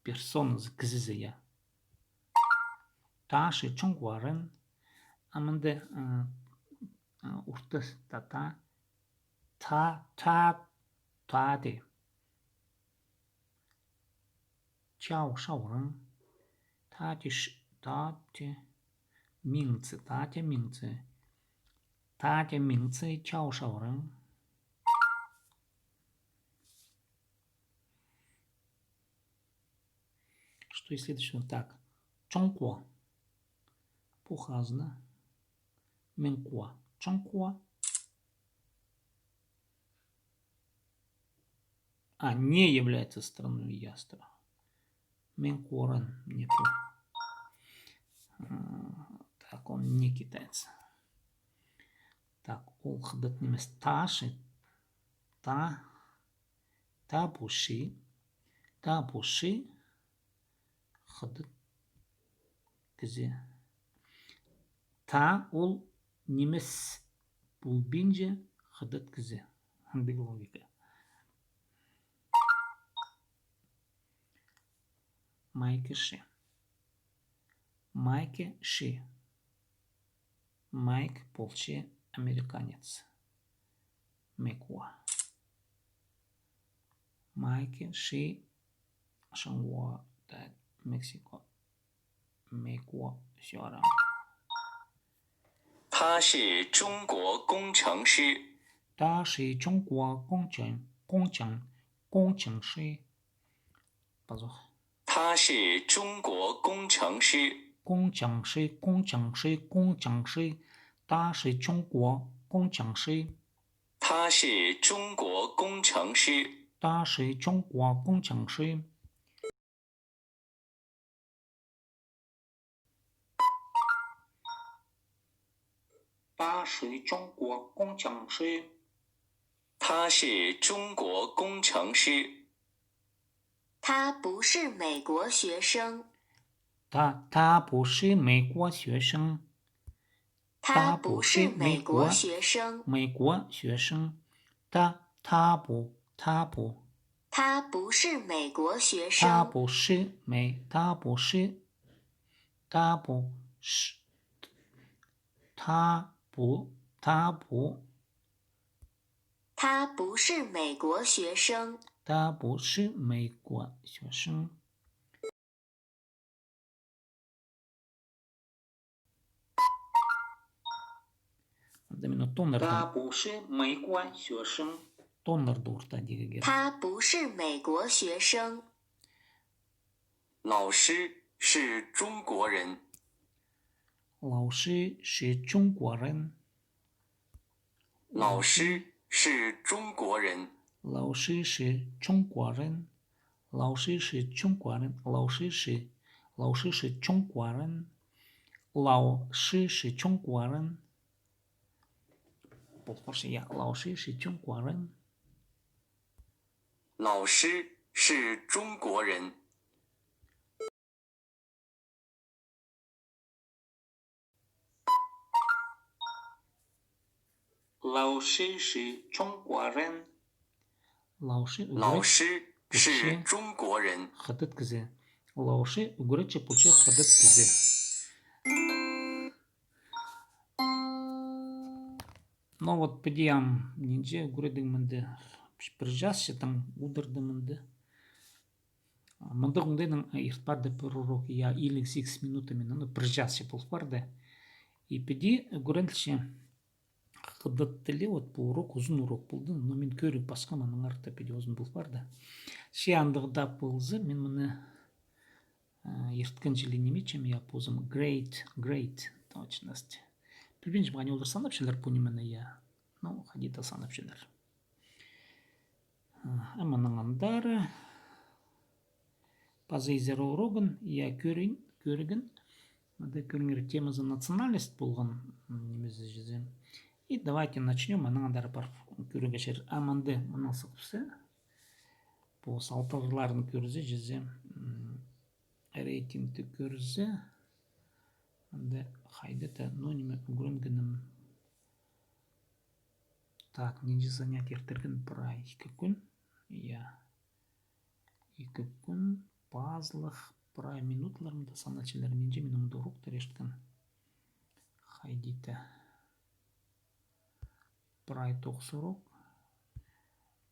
персоназы, кізізі, я. Та чы, чоңға ран. А мында, а, а, орта та, та, та, та, та, ти. Чао, чао, ран. Та, ти, ш-, та, ти. Минцы, та, ти, минцы. Та, ти, минцы, чао, чао, ран. Что из следующего? Так. Чоңхуа. Пу хазна. Меңхуа. Чоңхуа. А, не является страной ястра. Меңхуаран не пу. А, так, он не китаец. Так, ол хыдат нимес. Таа ши. Та. Таа пу ши. Таа пу ши. Хыдат кізі. Таа ол нимес полбинча хыдат кізі. Андағ логика. Майкл Ши. Майкл Ши. Майк полча американец. Мейкуа. Майкл Ши. Шануа. Так, Мексико. Мейкуа. Сӧрем. 他是中国工程师。 Таа ши Чоңхуа коңчаң, коңчаң, коңчаң ши. Пазох. 他是中国工程师。 Коңчаң ши, коңчаң ши, коңчаң ши. Таа ши Чоңхуа коңчаң ши. 他是中国工程师。 Таа ши Чоңхуа коңчаң ши. Таа ши Чоңхуа коңчаң ши. 他是中国工程师。 他不是美国学生。 Та, таа пу ши Мейкуа сӧсің. 他不是美国学生。 Мейкуа сӧсің. Та, таа пу, таа пу. 他不是美国学生。 Таа пу ши Мей, таа пу ши. Таа пу ш-, таа пу, таа пу. 他不是美国学生。 Таа пу ши Мейкуа сӧсің. Анда мин тоннарны. Таа пу ши Мейкуа сӧсің. Тоннарны орта тигерге. 他不是美国学生。 老师是中国人。 Лауши ши чоңхуарин. 老师是中国人。 Лауши ши чоңхуарин. Лауши ши чоңхуарин. Лауши ши, лауши ши чоңхуарин. Лауши ши чоңхуарин. Пол парча, я, лауши ши чоңхуарин. 老师是中国人。 Лауши ши чоңхуарин. Лауши ӱгретчі полча хыдат кізі. Лауши ӱгретчі полча хыдат кізі. Ну вот, піди ам нинҷе ӱгредіг мында. Пір часчатаң удурды мында. Мындағ оңдайнаң ирт парды пір урок, я, илиг сигіс минута мин, ну, пір часча пол парды. И піди ӱгренілче хыдат тілі, вот пу урок, узун урок полды, но мин кӧріп пасхам, аннаңар даа піди узун пол парды. Че андағ даа полза, мин мыны, а, ирткен чіли ниме итчем, я, позым. Great, great, точность. Пілбинчем, хайди олар санапчалар пу нимені, я. Ну, хайди даа санапчалар. А, ам мынаң андар. Паза изер урогын, я, кӧрін, кӧрігін. Мында кӧріңер, темазы национальность полған, м, нимезі чізе. И давайте начнём, мынаң андар парып кӧрігер. А мында, мынаң сығыбысса, пу салтағларын кӧрзе чізе, м, рейтингті кӧрзе, мында хайда-да, ну, ниме ӱгренгенім. Так, нинҷе занятие иртірген прай ікі кӱн. Я. Ікі кӱн, пазылығ, прай минутларымда саначалар, нинҷе минут уроктар ирткен. Хайди-да. Прай тоғыс урок.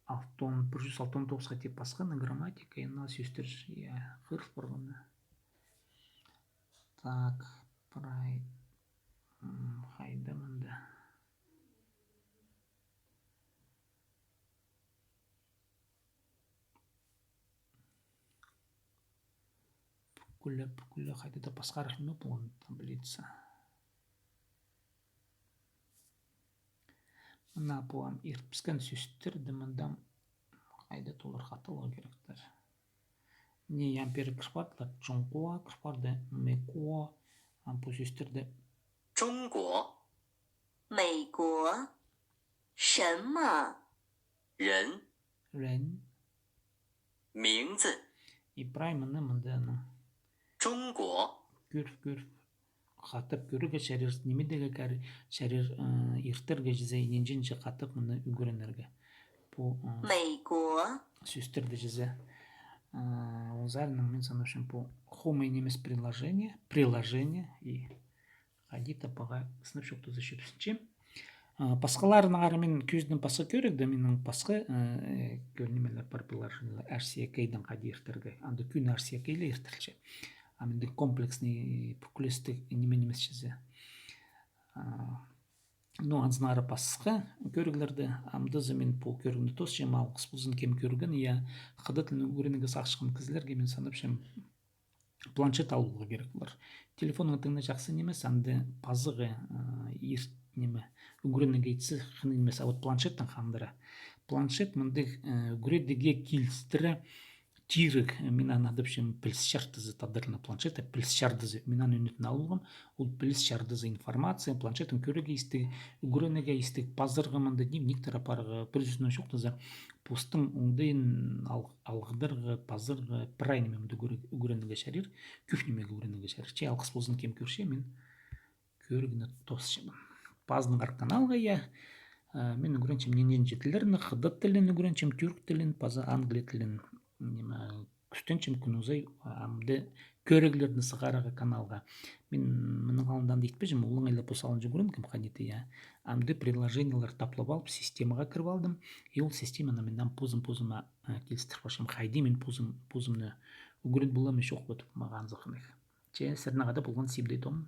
Алтон, пір чӱс алтон тоғысха тип пасхан, грамматика, и на сӧстер, я, хығырыл парғаны. Так, прай, м, хайда мында. Кӱле, кӱле хайда-да пасхарах ниме полған таблица. Мына пу ам иртібіскен сӧстерді мында хайда толар хаталарға киректер. Не, ам пеер кір парды, чоңғуа кір парды, мекуа, ам пу сӧстерді. 中国、美国、什么、人、 Рен. 名字、 И прай мыны мында ана. 中国、 Кӧр, кӧр. Хатап кӧрерге чарир, ниме дее кӧр-, чарир, э, иртерге чізе, нинҷе-нинҷе хатап мыны ӱгренерге. Пу, э, 美国、 сӧстерді чізе. Э, ол саринаң мин санапчам, пу хомай нимес приложение, приложение и хайди-да паза сынап чоохтаза чӧпсінчем. А, пасхаларынаңар мин кӧзідім пасха кӧрігде, минің пасха, э, кӧр нимелер пар, приложениелер, Ар Си Ай Кей-дең хайди иртерге. Анда кӧні Ар Си Ай Кей ле иртірілче. А мында комплексный, пӱкӱлестіг ниме нимес чізе. А, ну, анзынаңар пасха кӧріглерде, амды за мин пу кӧрігні тоосчам, алғыс ползын кем кӧрген, я, хыдат тілін ӱгренерге сағынчатхан кізілерге мин санапчам, планшет аларға кирек полар. Телефоннаң тың на чахсы нимес, анда пазарға, э, ир-, ниме, ӱгренерге итсе хынығ нимес, а вот планшеттең хандыра. Планшет мындағ, э, ӱгредіге килістіре тиріг, э, мин аны адапчам піліс чардызы, тадар тілінең планшет, а піліс чардызы. Мин аны ӱнетін алғам, ол піліс чардызы информация, планшеттең кӧрерге истіг, ӱгренерге истіг, пазарға мында дневниктер апарарға, пір сӧснең чоохтаза, постың оңдайын ал-, алғыдарға, пазарға, прай ниме мында ӱгре-, ӱгренерге чарир, кӧп нимеге ӱгренерге чарир. Че алғыс ползын кем кӧрче, мин кӧрігні тоосчам. Пазыныңар каналға, я. Э, мин ӱгренчем нинҷе-нинҷе тіллерні, хыдат тілін ӱгренчем, тӱрк тілін, паза англия тілін. Ниме, кӱстенчем кӱннің сай, амды кӧріглерні сығарарға каналға. Мин мының алнында итпеҷем, улуғ ла пу салынҷа ӱгренгем хайди-да, я. Амды приложениелер таплап алып, системаға кіріп алдым. И ол системаны мин ам позым-позыма, э, килістіріп парчам. Хайди мин позым, позымны ӱгрен полам, чох па тіп, мағаа анзы хынығ. Че сірернең хада полған Сибдей Том.